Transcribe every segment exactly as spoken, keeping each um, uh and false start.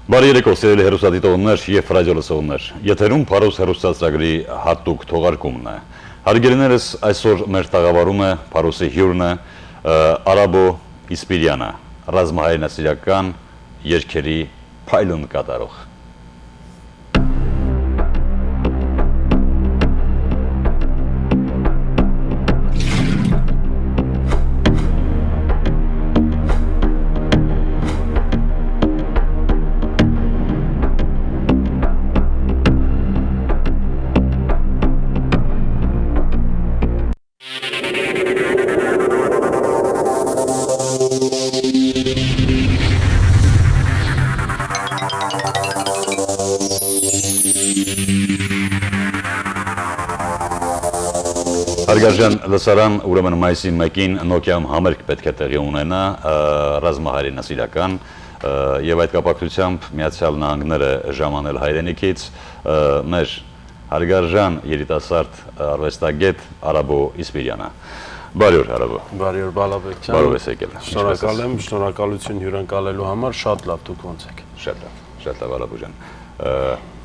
Բարի երեկո, սիրելի հեռուստադիտողներ եւ ռադիոլսողներ։ Եթերում Փարոս հեռուստացրագրի յատուկ թողարկումն է։ Հարգելիներս, այսօր մեր տաղավարումը Փարոսի հիւրն է, ը, Արաբո Իսպիրյանը, ռազմահայրենասիրական երկերի փայլուն կատարող։ Հարգարժան լսարան, ուրեմն մայիսի մէկին Նոկիայում համերգ պէտք է տեղի ունենայ, ը, ռազմահայրենասիրական, ը, եւ այդ կապակցությամբ Միացյալ Նահանգները ժամանել հայրենիքից, ը, մեր հարգարժան երիտասարդ արուեստագետ Արաբո Իսպիրյանը։ Բարի օր, Արաբո։ Բարի օր, Բալաբեկ ջան։ Բարով ես եկել։ Շնորհակալ Ինչպե՞ս ես։ Եմ, շնորհակալություն հիւրընկալելու համար, շատ լավ, դուք ո՞նց եք։ Շատ լավ, շատ լավ, Արաբո ջան։ Ը,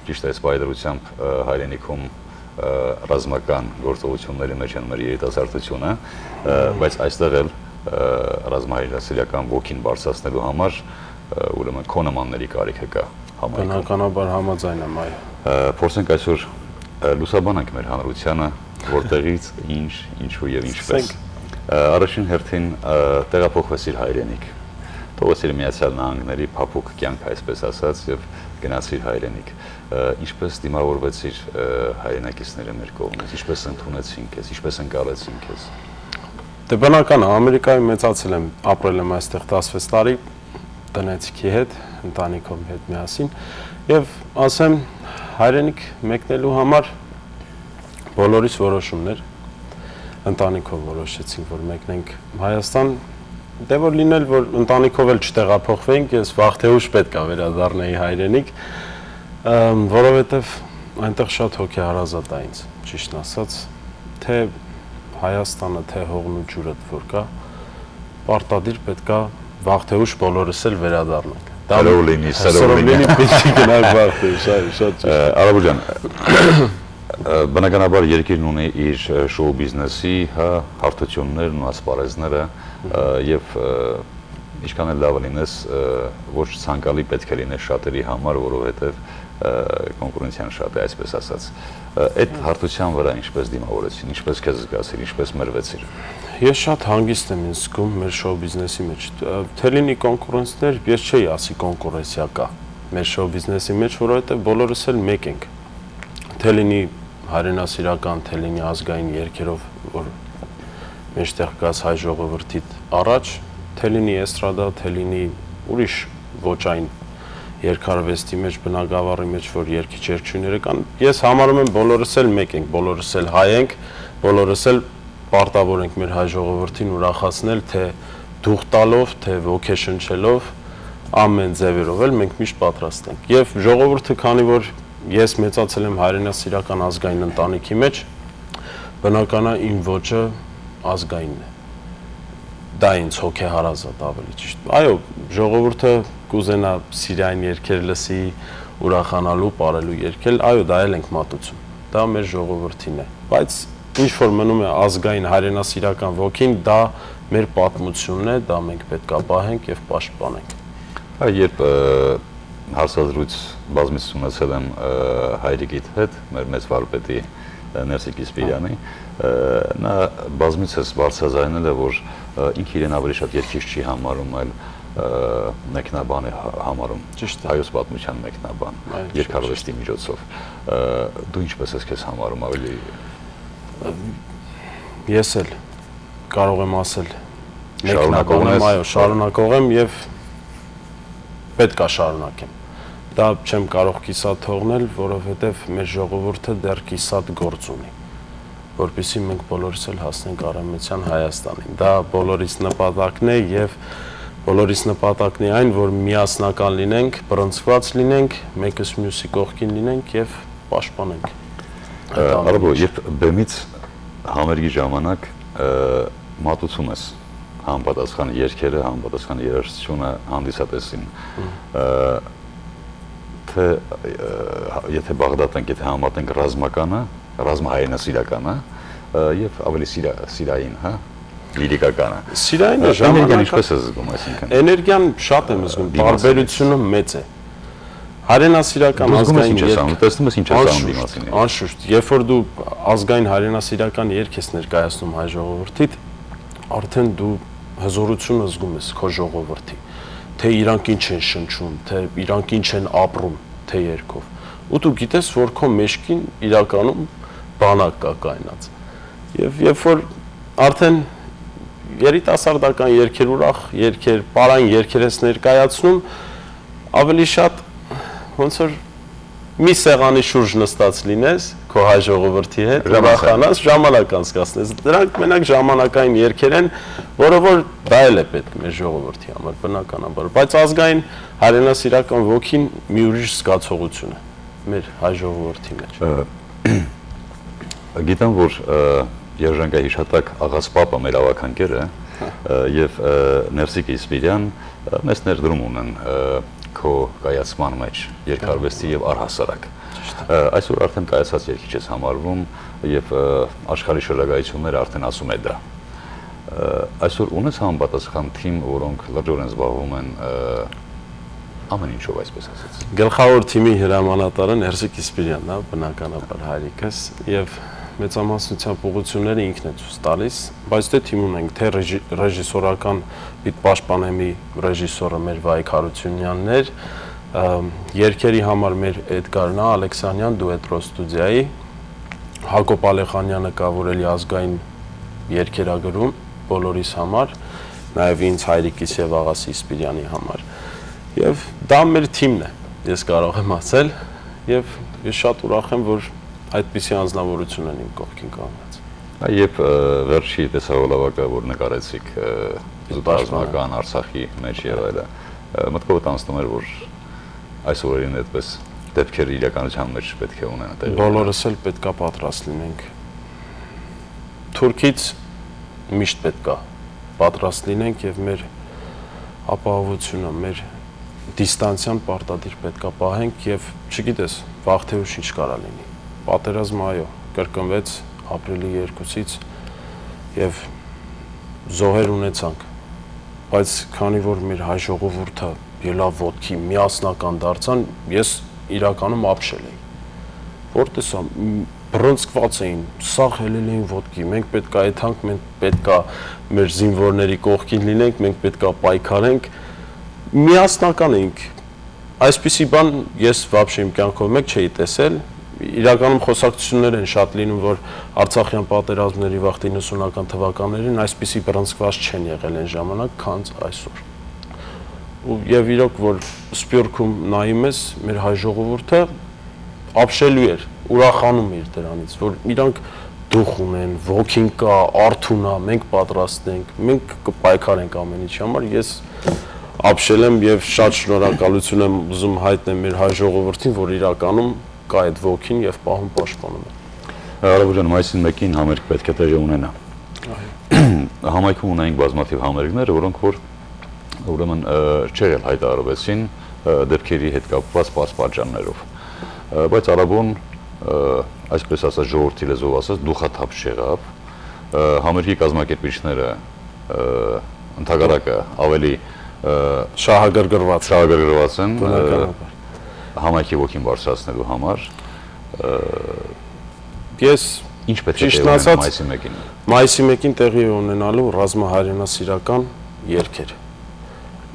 ճիշդ է, այս պայդրությամբ, ը, հայրենիքում, ը, ռազմական գործողությունների մեջ են մեր երիտասարդությունը, ը, բայց այստեղ էլ, ը, ռազմահայրենասիրական ոգին բարձրացնելու համար, ը, ուրեմն քո նմանների կարիքը կա համայնքում։ Բնականաբար համաձայն եմ, այո։ Ը, փորձենք այսօր, ը, լուսաբանենք մեր հանրությանը, որտեղից, ինչ, ինչու եւ ինչպես։ Սկսենք։ Ը, առաջին հերթին, ը, տեղափոխվեցիր հայրենիք։ Թողեցիր Միացյալ Նահանգների փափուկ կյանք, այսպես ասած, եւ գնացիր հայրենիք։ Ը, ինչպես դիմավորվեցիր, ը, հայրենակիցները մեր կողմից, ինչպես ընդունեցին քեզ, ինչպես ընկալեցին քեզ։ Դե, բնական է, Ամերիկայում մեծացել եմ, ապրել եմ այստեղ տասնվեց տարի, տնեցիքի հետ, ընտանիքով հետ միասին, եւ, ասեմ, հայրենիք մեկնելու համար բոլորիս որոշումներ, ընտանիքով որոշեցինք, որ մեկնենք Հայաստան, դե որ լինել, որ ընտանիքով էլ չտեղափոխվենք, ես վաղ թե ուշ պէտք է վերադառնայի հայրենիք, ըմ, որովհետեւ այնտեղ շատ հոգեհարազատ է ինձ, ճիշդն ասած, թե Հայաստանը, թե հողն ու ջուրը որ կա, պարտադիր պէտք է վաղ թե ուշ բոլորս էլ վերադառնանք։ Դա Սերով լինի, սերով սերով լինի, լինի։ Պիտի գնանք վաղ թե ուշ, շատ, շատ ճիշդ։ Ը, Արաբո ջան, ը, բնականաբար երկիրն ունի իր, ը, շոու բիզնեսի, հա, հարթություններն ու ասպարեզները, ը, եւ, ը, ինչքան էլ լաւ լինես, ը, ոչ ցանկալի պէտք է լինես շատերի համար, որովհետեւ, ը, կոնկուրենցիան շատ է, այսպես ասած։ Ը, այդ հարթության վրա ինչպես դիմավորեցին, ինչպես քեզ զգացիր, ինչպես մրվեցիր։ Ես շատ հանգիստ եմ ինձ զգում մեր շոու բիզնեսի մեջ։ Ը, թե լինի կոնկուրենցներ, ես չէի ասի կոնկուրենցիա կա մեր շոու բիզնեսի մեջ, որովհետեւ բոլորս էլ մէկ ենք։ Թե լինի հայրենասիրական, թե լինի ազգային երկերով, որ մէջտեղ կաս հայ ժողովրդիդ առաջ, թե լինի էստրադա, թե լինի ուրիշ ոճային երկարվեստի մեջ, բնակավարի մեջ, որ երկիչ-երգչուհիները կան, ես համարում եմ, բոլորս էլ մէկ ենք, բոլորս էլ հայ ենք, բոլորս էլ պարտավոր ենք մեր հայ ժողովրդին ուրախացնել, թե դուխ տալով, թե ոգեշնչելով, ամեն ձևերով էլ մենք միշտ պատրաստ ենք։ Եւ ժողովուրդը, քանի որ ես մեծացել եմ հայրենասիրական ազգային ընտանիքի մեջ, բնական է, իմ ոճը ազգայինն է։ Դա ինձ հոգեհարազատ, ավելի ճիշտ։ Այո, ժողովուրդը կուզենայ սիրային երգեր լսի, ուրախանալու, պարելու, երգել, այո, դա էլ ենք մատուցում։ Դա մեր ժողովրդին է։ Բայց ինչ որ մնում է ազգային հայրենասիրական ոգին, դա մեր պատմությունն է, դա մենք պետք է պահենք եւ պաշտպանենք։ Այ երբ, ը, հարցազրույց բազմից ունեցել եմ, ը, հայրիկիդ հետ, մեր մեծ վարպետի, ը, Ներսի Կիսպիրյանի, ը, նա բազմիցս բարձրաձայնել է, որ, ը, ինքը իրեն ավելի շատ երգիչ չի համարում, այլ, ը, մեկնաբան է հա-, համարում, Ճիշդ է։ Հայոց պատմության մեկնաբան, Այո, ճիշդ, երկարվեստի միջոցով։ Ը, դու ինչպես ես քեզ համարում, ավելի Ես էլ կարող եմ ասել, Շարունակող մեկնաբան եմ, ես։ Այո, շարունակող եմ եւ պետք է շարունակեմ։ Դա չեմ կարող կիսատ թողնել, որովհետեւ մեր ժողովուրդը դեռ կիսատ գործ ունի, որպեսզի մենք բոլորս էլ հասնենք արևմտյան Հայաստանին։ Դա բոլորիս նպատակն է եւ բոլորիս նպատակն է այն, որ միասնական լինենք, բռնցված լինենք, մեկս մյուսի կողքին լինենք եւ պաշտպանենք այդ Ա, Արաբո, ամեն ինչը։ Երբ բեմից համերգի ժամանակ, ը, մատուցում ես համապատասխան երգերը, համապատասխան երաժշտությունը հանդիսատեսին, Մհմ։ ը, Թե, ը, եթե Բաղդատենք, եթե համատենք ռազմականը, ռազմահայրենասիրականը, ը, եւ ավելի սիրա-, սիրային, հա, լիրիկականը։ Սիրայինը Ը, էներգիան ժամանակը ինչպես ես զգում, այսինքն։ Էներգիան շատ եմ զգում, դիմացինից։ Տարբերությունը մեծ է։ Հայրենասիրական Դու զգում ես ազգային ինչ ես երգ-, անում, տեսնում ես ինչ ես անում անշուշտ, դիմացինին։ անշուշտ, երբ որ դու ազգային հայրենասիրական երգ ես ներկայացնում հայ ժողովրդիդ, արդեն դու հզորությունը զգում ես քո ժողովրդի, թե իրանք ինչ են շնչում, թե իրանք ինչ են ապրում, թե երգով։ Ու դու գիտես, որ քո մեջքին իրականում բանակ կա կայնած։ Եվ երբ որ արդեն երիտասարդական երգեր, ուրախ երգեր, պարային երգեր ես ներկայացնում, ավելի շատ ոնց որ մի սեղանի շուրջ նստած լինես, քո հայ ժողովրդի հետ, Ժամանակ։ ուրախանաս, ժամանակ անցկացնես։ Դրանք մենակ ժամանակային երգեր են, որը որ դա էլ է պետք մեր ժողովրդի համար, բնականաբար։ Բայց ազգային հայրենասիրական ոգին մի ուրիշ զգացողություն է մեր հայ ժողովրդի մեջ։ Ը, գիտեմ, որ, ը, Երժանգա Հիշատակ Աղաս Պապը մեր ավագ անկեր է, Հա։ ը, եւ, ը, Ներսիկ Իսպիրյան, ը, մեծ ներդրում ունեն, ը, քո կայացման մեջ, երկարվեստի եւ առհասարակ։ Ճիշդ է։ Ը, այսօր արդեն կայացած երգիչ ես համարվում եւ, ը, աշխարհի շրջագայությունները արդեն ասում է դա։ Ը, այսօր ունես համապատասխան թիմ, որոնք լրջորեն զբաղվում են, ը, ամեն ինչով, այսպես ասած։ Գլխաւոր թիմի հրամանատարը Ներսիկ Իսպիրյանն է, բնականաբար հայրիկս, եւ մեծամասնությամբ ուղղությունները ինքն է ցույց տալիս, բայց դե թիմ ունենք, թե ռեժի-, ռեժիսորական պիտ պաշտպանեմի ռեժիսորը մեր Վայկ Հարությունյանն էր, ը, երգերի համար մեր Էդգարն է, Ալեքսանյան, Դուետրո ստուդիայի, Հակոբ Ալեխանյանը կա, որ էլի ազգային երգեր ա գրում բոլորիս համար, նաեւ ինձ, հայրիկիս եւ աղաս Իսպիրյանի համար։ Եւ դա մեր թիմն է, ես կարող եմ ասել, եւ ես շատ ուրախ եմ, որ այդպիսի անձնավորություն են իմ կողքին կանգնած։ Ա, երբ, ը, վերջի տեսահոլովակը, որ նկարեցիք, ը, Պիտ պաշտպանեմ։ Զուտառազմական Արցախի մեջ եւ այլը, ը, մտքովդ անցնում էր, որ այս օրերին այդպես դեպքեր իրականության մեջ պետք է ունենան տեղի։ Բոլորս էլ պետք է պատրաստ լինենք։ Թուրքից միշտ պետք է պատրաստ լինենք եւ մեր ապահովությունը, մեր դիստանցիան պարտադիր պետք է պահենք եւ, չգիտես, վաղ թե ուշ ինչ կարա լինի։ Պատերազմը, այո, կրկնվեց ապրիլի երկուսից եւ զոհեր ունեցանք, բայց քանի որ մեր հայ ժողովուրդը ելաւ ոտքի, միասնական դարձան, ես իրականում ապշել էի։ Որ տեսա, մ-, բռնցքված էին, սաղ ելել էին ոտքի, մենք պետք է եթանք, մենք պետք է մեր զինվորների կողքին լինենք, մենք պետք է պայքարենք, միասնական էինք։ Այսպիսի բան ես вообще իմ կյանքով մեկ չէի տեսել։ Իրականում խոսակցություններ են շատ լինում, որ Արցախյան պատերազմների վաղ իննսունական թվականներին այսպիսի բռնցքված չեն եղել այն ժամանակ, քանց այսօր։ Ու, եւ իրոք, որ Սփյուռքում նայում ես, մեր հայ ժողովուրդը ապշելու էր, ուրախանում էր դրանից, որ իրանք դուխ ունեն, ոգին կա, արթուն ա, մենք պատրաստ ենք, մենք կպայքարենք ամեն ինչի համար։ Ես ապշել եմ եւ շատ շնորհակալություն եմ ուզում հայտնեմ մեր հայ ժողովրդին, որ իրականում կա այդ ոգին եւ պահում պաշտպանում է։ Արաբ ջան, մայիսին մեկին համերգ պետք է տեղի ունենա։ Այո։ Համայնքում ունենք բազմաթիվ համերգներ, որոնք որ, ուրեմն, ը, չեղել հայտարարվեցին, ը, դեպքերի հետ կապված պարզ պատճառներով։ Ը, բայց Արաբոն, ը, այսպես ասած, ժողովրդի լեզուով ասած, դուխաթափ չեղավ։ Ը, համերգի կազմակերպիչները, ը, ընդհակառակը ավելի, ը, Շահագրգռված են։ շահագրգռված են, ը, Բնականաբար։ համայնքի ոգին բարձրացնելու համար, ը, Ես Ինչ պետք է ճիշտն տեղի ունենա ասած, մայիսի մեկին։ Մայիսի մեկին տեղի է ունենալու ռազմահայրենասիրական երգեր։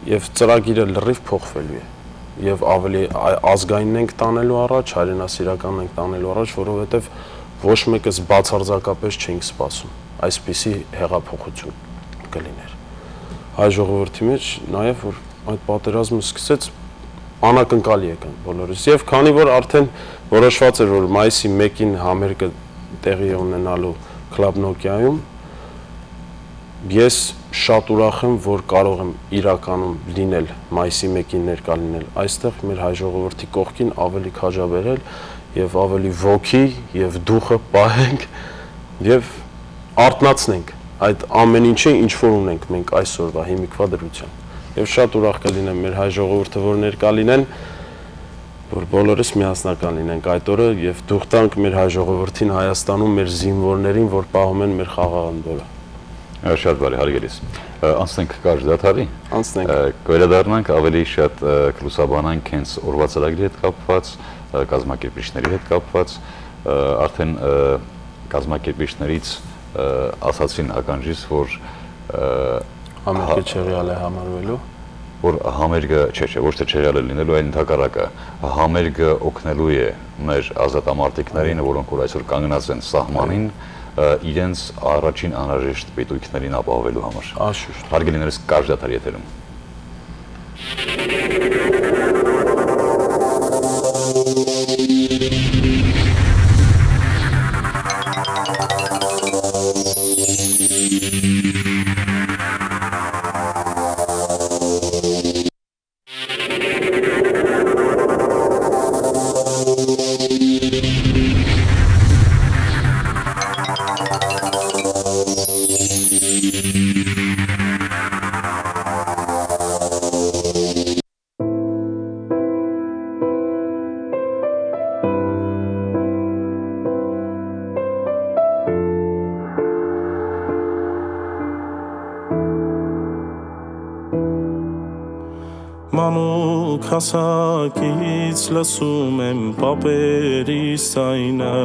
Եվ ծրագիրը լրիվ փոխվելու է։ Եվ ավելի ա-, ազգայինն ենք տանելու առաջ, հայրենասիրականն ենք տանելու առաջ, որովհետև ոչ մեկս բացարձակապես չէինք սպասում այսպիսի հեղափոխություն կլիներ հայ ժողովրդի մեջ, նաև որ այդ պատերազմը սկսեց, անակնկալի եկան բոլորս։ Եվ քանի որ արդեն որոշված էր, որ մայիսի մեկին համերգը տեղի է ունենալու Club Nokia-ում, ես շատ ուրախ եմ, որ կարող եմ իրականում լինել, մայիսի մեկին ներկա լինել այստեղ, մեր հայ ժողովրդի կողքին ավելի քաջաբերել և ավելի ոգի և դուխը պահենք և արթնացնենք այդ ամեն ինչը, ինչ որ ունենք մենք այսօրվա հիմիկվա դրության։ Եվ շատ ուրախ կլինեմ մեր հայ ժողովուրդը, որ ներկա լինեն, որ բոլորս միասնական լինենք այդ օրը եւ թուղթանք մեր հայ ժողովրդին Հայաստանում, մեր զինուորներին, որ պահում են մեր խաղաղ անդորը։ Ա, շատ բարի, հարգելի։ Ա, անցնենք կարճ դադարի։ Անցնենք։ Ա, կվերադառնանք, ավելի շատ, ա, կլուսաբանանք հենց օրվա ծրագրի հետ կապված, ա, կազմակերպիչների հետ կապված, ա, արդեն, ա, կազմակերպիչներից, ա, ասացին ականջիս, որ, ա, Համերգը հա- չեղյալ է համարվելու։ որ համերգը, չէ, չէ, ոչ թե չեղյալ է լինելու, այլ ընդհակառակը, համերգը օգնելու է մեր ազատամարտիկներին, որոնք որ այսօր կանգնած են սահմանին, ը, իրենց առաջին անհրաժեշտ պետութիւններուն ապահովելու համար։ Անշուշտ։ Հարգելիներս, կարճ դադար եթերում։ Մանուկ հասակից լսում եմ պապերիս ձայնը,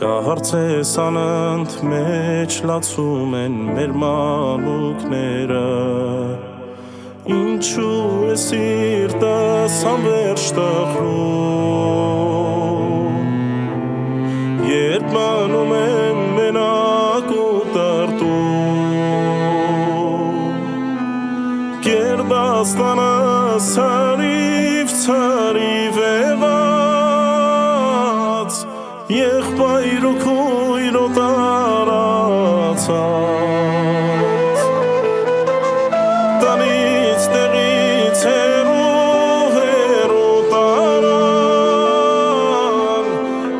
կա հարցեր անընդմէջ լացում են մեր մանուկները։ Ինչու է սիրտս անվերջ տխրում, երբ մնում եմ մենակ ու տրտում։ Գերդաստանս ցրիվ-ցրիվ եղած, եղբայր ու քոյր օտարացած, տնից, տեղից հեռու, հեռու տարան,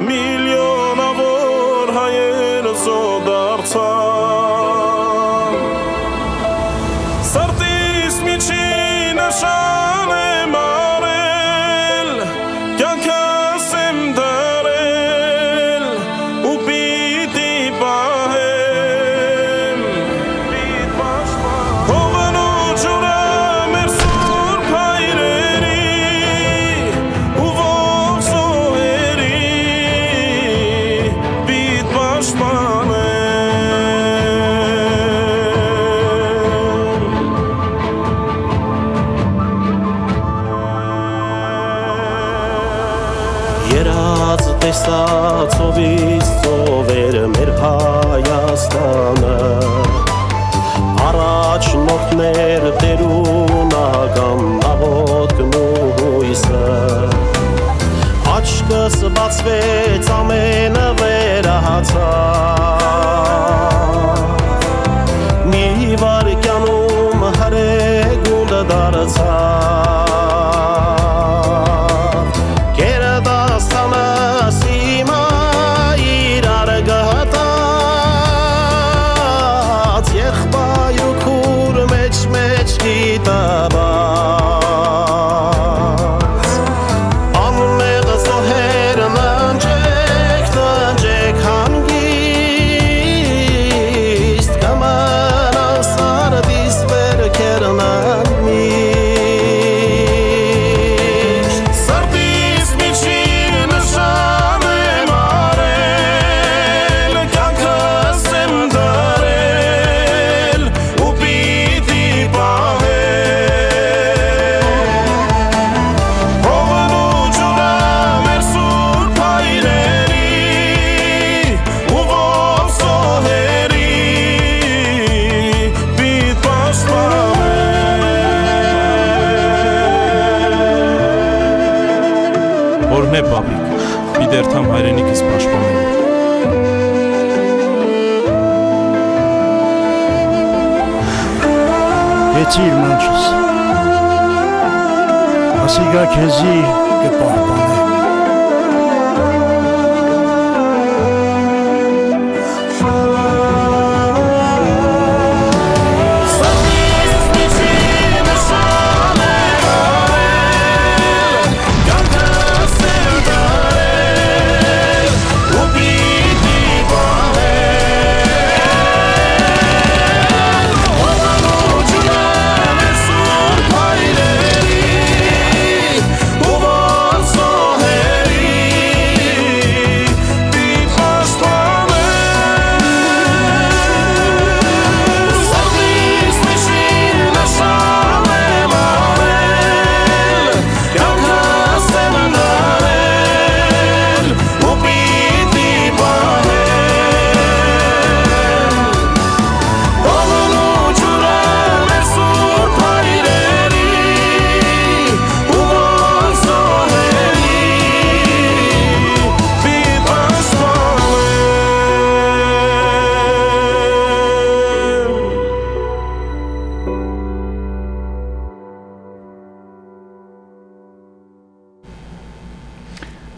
միլիոնաւոր հայեր զոհ դարձան։ Սրտիս միջին նշան եմ առել, կյանքս եմ դարել ու պիտի պահեմ։ Հովն ու ջուրը մեր սուրբ հայրերի ու ողջ զոհերի պիտ պաշտպանեմ։ Երաց տեսած ով իս ծովեր մեր Հայաստանը, առաջնորդներ, տերունական աղոթքն ու յոյսը, աչքս բացվեց, ամէնը վերահացա, մի վայրկեանում հրեգունդ դարձա։ Գերդաստանս հիմա իրար գտած, եղբայր ու քուր մէջ-մէջ գիտաբաց։ Անմեղ զոհեր ննջեք, ննջեք հանգիստ, կը մնաս Սարդիս վեր Քերնամիջ։ Սրտիս միջին նշան եմ առել, կյանքս եմ դարել ու պիտի պահել։ Հովն ու ջուրը մեր սուրբ հայրերի ու ողջ զոհերի պիտ պաշտպանեմ։ Օրհնե, պապիկ, պիտի երթամ հայրենիքս պաշտպանելու։ Գեցիր, մնջս, ասիկա քեզի կը պահպանէ։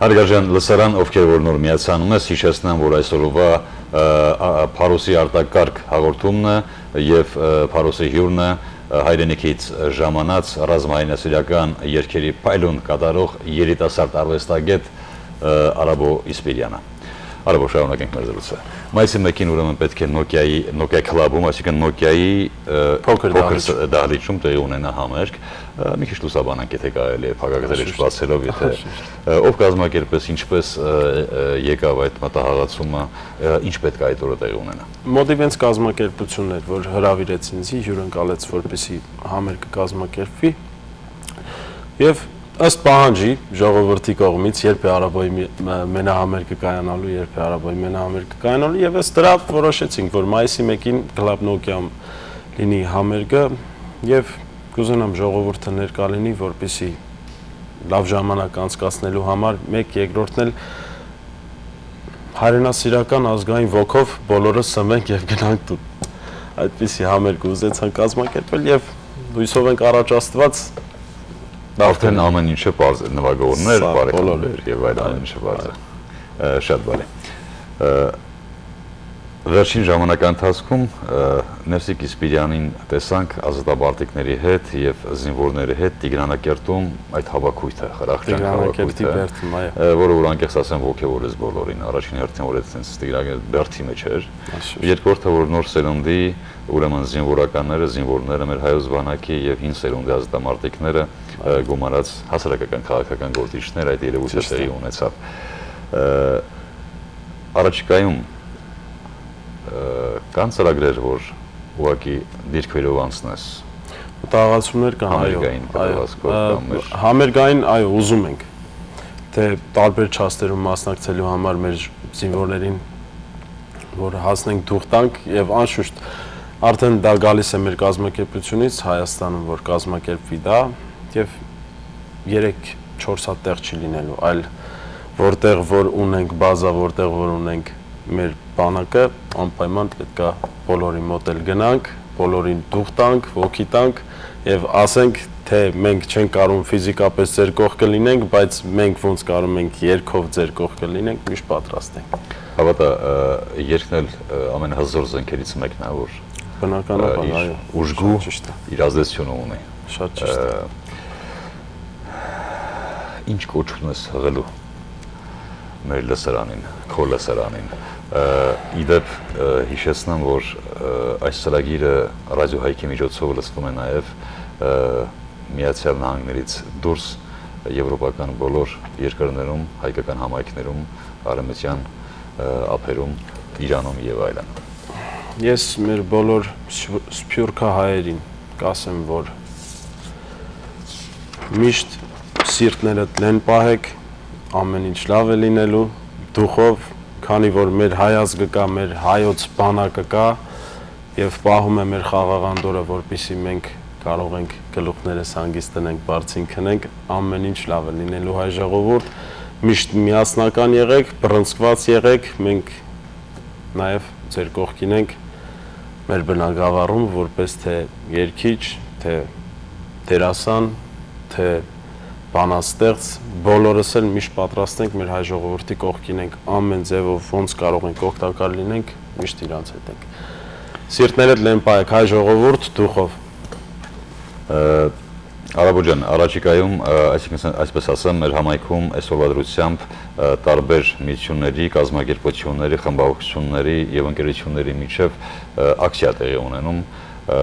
Հարգարժան լսարան, ովքեր որ նոր միացան մեզ, յիշեցնեմ, որ այսօրովա, ը, ա, ա, Փարուսի արտակարգ հաղորդումն է եւ, ը, Փարուսի հիւրն է, ը, հայրենիքից ժամանած ռազմահայրենասիրական երկերի փայլուն կատարող երիտասարդ արուեստագետ, ը, Արաբո Իսպիրյանը։ Արաբո, շարունակենք մեր զրույցը։ Մայիսի մէկին ուրեմն պէտք է Nokia-ի, Nokia Club-ում, այսինքն Nokia-ի, ը, Փոքր փոքր դահլիճ։ ս-, դահլիճում տեղի ունենայ համերգ։ Ը, մի քիչ լուսաբանանք, եթէ կարելի է, փակագծերը Անշուշտ։ չբացելով, եթէ, Անշուշտ։ ը, ով կազմակերպեց, ինչպես, ը, ը, եկաւ այդ մտահղացումը, ը, ինչ պէտք է այդ օրը տեղի ունենայ։ Մոդիվ հենց կազմակերպությունն էր, որ հրաւիրեց ինձ, հիւրընկալեց, որպեսզի համերգը կազմակերպուի։ Եւ ըստ պահանջի ժողովրդի կողմից, երբ է Արաբոյի մի-, մը-, մենահամերգը կայանալու, երբ է Արաբոյի մենահամերգը կայանալու, եւ ըստ դրա որոշեցինք, որ մայիսի մէկին Club Nokia-ում լինի համերգը, եւ կուզենամ ժողովուրդը ներկայ լինի, որպեսզի լաւ ժամանակ անցկացնելու համար, մէկ երկրորդն էլ հայրենասիրական ազգային ոգով բոլորս սնվենք եւ գնանք տուն։ Այդպիսի համերգ ուզեցանք կազմակերպել եւ հույսով ենք առաջ Աստուած Արդեն ամեն ինչը պարզ է, նվագողներ, Սա բոլորը։ բարեկամներ եւ այլ Այո, ամեն ինչը պարզ է։ այո։ Ը, շատ բարի։ Ը, վերջին ժամանակի ընթացքում, ը, Նեսիկ Իսպիրյանին տեսանք ազատամարտիկների հետ եւ զինվորների հետ Տիգրանակերտում այդ հավաքույթը, խրախճանք Տիգրանակերտի հավաքույթը, բերդում, այո։ ը, որը որ անկեղծ ասեմ ոգեւորեց բոլորին։ Առաջին հերթին որ այդ sense Տիգրանակերտ բերդի մեջ էր։ Այսուր։ Երկրորդը որ նոր սերնդի, ուրեմն զինվորականները, զինվորները մեր հայոց բանակի եւ հին սերունդի ազատամարտիկները, ը, գումարած հասարակական քաղաքական գործիչներ այդ երևույթը Ճիշդ է։ տեղի ունեցաւ։ Ը, առաջիկայում, ը, կան ծրագրեր, որ ուղղակի դիրքերով անցնես։ Մտահղացումներ կան, այո, Համերգային այո։ կտրվածքով Ա, կամ մեր համերգային, այո, ուզում ենք, թե տարբեր չաստերում մասնակցելու համար մեր զինվորներին, որ հասնենք, դուխ տանք, եւ անշուշտ արդեն դա գալիս է մեր կազմակերպությունից, Հայաստանում, որ կազմակերպվի դա, եւ երեք-չորս հատ տեղ չի լինելու, այլ որտեղ որ ունենք բազա, որտեղ որ ունենք մեր բանակը, անպայման պետք է բոլորի մոտ էլ գնանք, բոլորին դուխ տանք, ոգի տանք եւ ասենք, թե մենք չենք կարող ֆիզիկապես ձեր կողքը լինենք, բայց մենք ոնց կարող ենք երկով ձեր կողքը լինենք, միշտ պատրաստ ենք։ Հավատա, ը, երկն էլ, ը, ամենահզոր զենքերից մեկն է, որ, Բնականաբար, ը, իր այո, ուժգու, շատ ճիշտ է։ իր ազդեցությունը ունի։ Շատ ճիշտ է։ Ը, ինչ կոչ ունես հղելու մեր լսարանին, քո լսարանին։ Ը, ի դեպ, ը, հիշեցնեմ, որ, ը, այս ծրագիրը Ռադիո Հայքի միջոցով լսվում է նաև, ը, Միացյալ Նահանգներից դուրս եվրոպական բոլոր երկրներում, հայկական համայնքներում, արևմտյան, ը, ափերում, Իրանում եւ այլն։ Ես մեր բոլոր սփ-, սփիւռքահայերին կասեմ, որ միշտ սիրտներդ լեն պահեք, ամեն ինչ լաւ է լինելու, դուխով, քանի որ մեր հայ ազգը կայ, մեր հայոց բանակը կայ, եւ պահում է մեր խաղաղ անդորրը, որպեսզի մենք կարող ենք գլուխներս հանգիստ դնենք, բարձին քնենք, ամեն ինչ լաւ է լինելու, հայ ժողովուրդ, միշտ միասնական եղեք, բռնցքված եղեք, մենք նաև ձեր կողքին ենք մեր բնակավարում, որպես թե երգիչ, թե դերասան, թե բանաստեղծ, բոլորս էլ միշտ պատրաստ ենք, մեր հայ ժողովրդի կողքին ենք, ամեն ձևով ոնց կարող ենք օգտակար լինենք, միշտ իրանց հետ ենք։ Սիրտներդ լեն պահեք, հայ ժողովուրդ, դուխով։ Ը, Արաբո ջան, առաջիկայում, ը, այսինքն, այսպես ասեմ, մեր համայնքում այսօրվա դրությամբ, ը, տարբեր միությունների, կազմակերպությունների, խմբակցությունների եւ ընկերությունների միջև, ը, ակցիա տեղի ունենում, ը,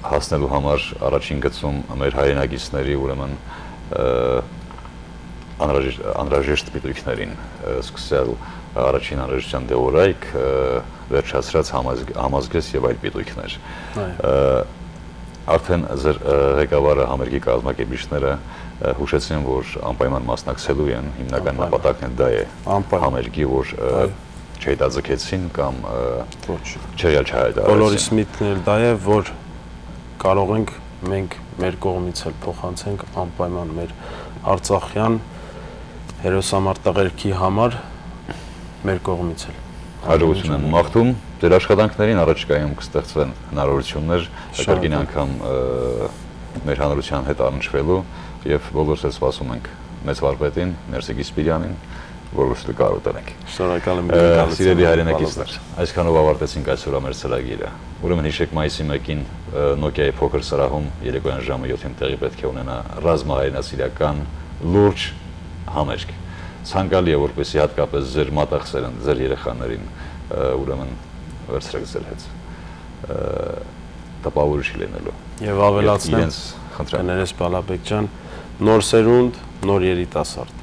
հասնելու համար առաջին գծում մեր հայրենակիցների, ուրեմն, ը, անհրաժեշտ, անհրաժեշտ պիտույքներին, ը, սկսել առաջին անհրաժեշտության դեղորայք, ը, վերջացրած համազգ-, համազգես եւ այլ պիտույքներ։ Այո։ Ը, արդեն ձեր, ը, ղեկավարը, համերգի կազմակերպիչները, ը, հուշեցին, որ անպայման մասնակցելու են, հիմնական Անպայման։ նպատակն էլ դա է Անպայման։ համերգի, որ, ը, Այո։ չհետաձգեցին կամ, ը, Ոչ։ չեղյալ չհայտարարեցին։ Բոլորիս միտքն էլ դա է, որ կարող ենք մենք մեր կողմից էլ փոխանցենք անպայման մեր արցախյան հերոսամարտակերգի համար մեր կողմից էլ։ Հաջողություն եմ մաղթում ձեր աշխատանքներին, առաջիկայում կստեղծվեն հնարավորություններ Շնորհակալ։ կրկին անգամ, ը, մեր հանրության հետ առնչվելու եւ բոլորս էլ սպասում ենք մեծ վարպետին, Ներսի Գիսպիրյանին, որ լուսնի կարոտել ենք։ Շնորհակալ եմ, Ը, իրականացան Սիրելի բալով։ հայրենակիցներ, այսքանով ավարտեցինք այսօր մեր ծրագիրը։ Ուրեմն յիշեք, մայիսի մեկին, ը, Նոկիայի փոքր սրահում երեկոյան ժամը յոթին տեղի պետք է ունենա ռազմահայրենասիրական լուրջ համերգ։ Ցանկալի է, որպեսզի հատկապես ձեր մատաղ սերնդը, ձեր երեխաներին, ը, ուրեմն վերցրեք ձեր հետ, ը, տպաւորիչ լինելու։ Եւ ավելացնեմ, իրենց խնդրեմ։ Ներես Բալաբեկ ջան, նոր սերունդ, նոր երիտասարդ։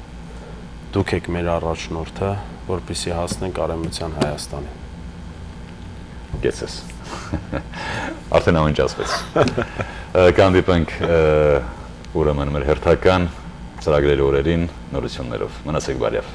Դուք եք մեր առաջնորդը, որպեսզի հասնենք արեմության Հայաստանին։ Գեցես։ Արդեն ամեն ինչ ասվեց։ Ը, կհանդիպենք, ը, ուրեմն մեր հերթական ծրագրերի օրերին նորություններով։ Մնացեք բարեւ։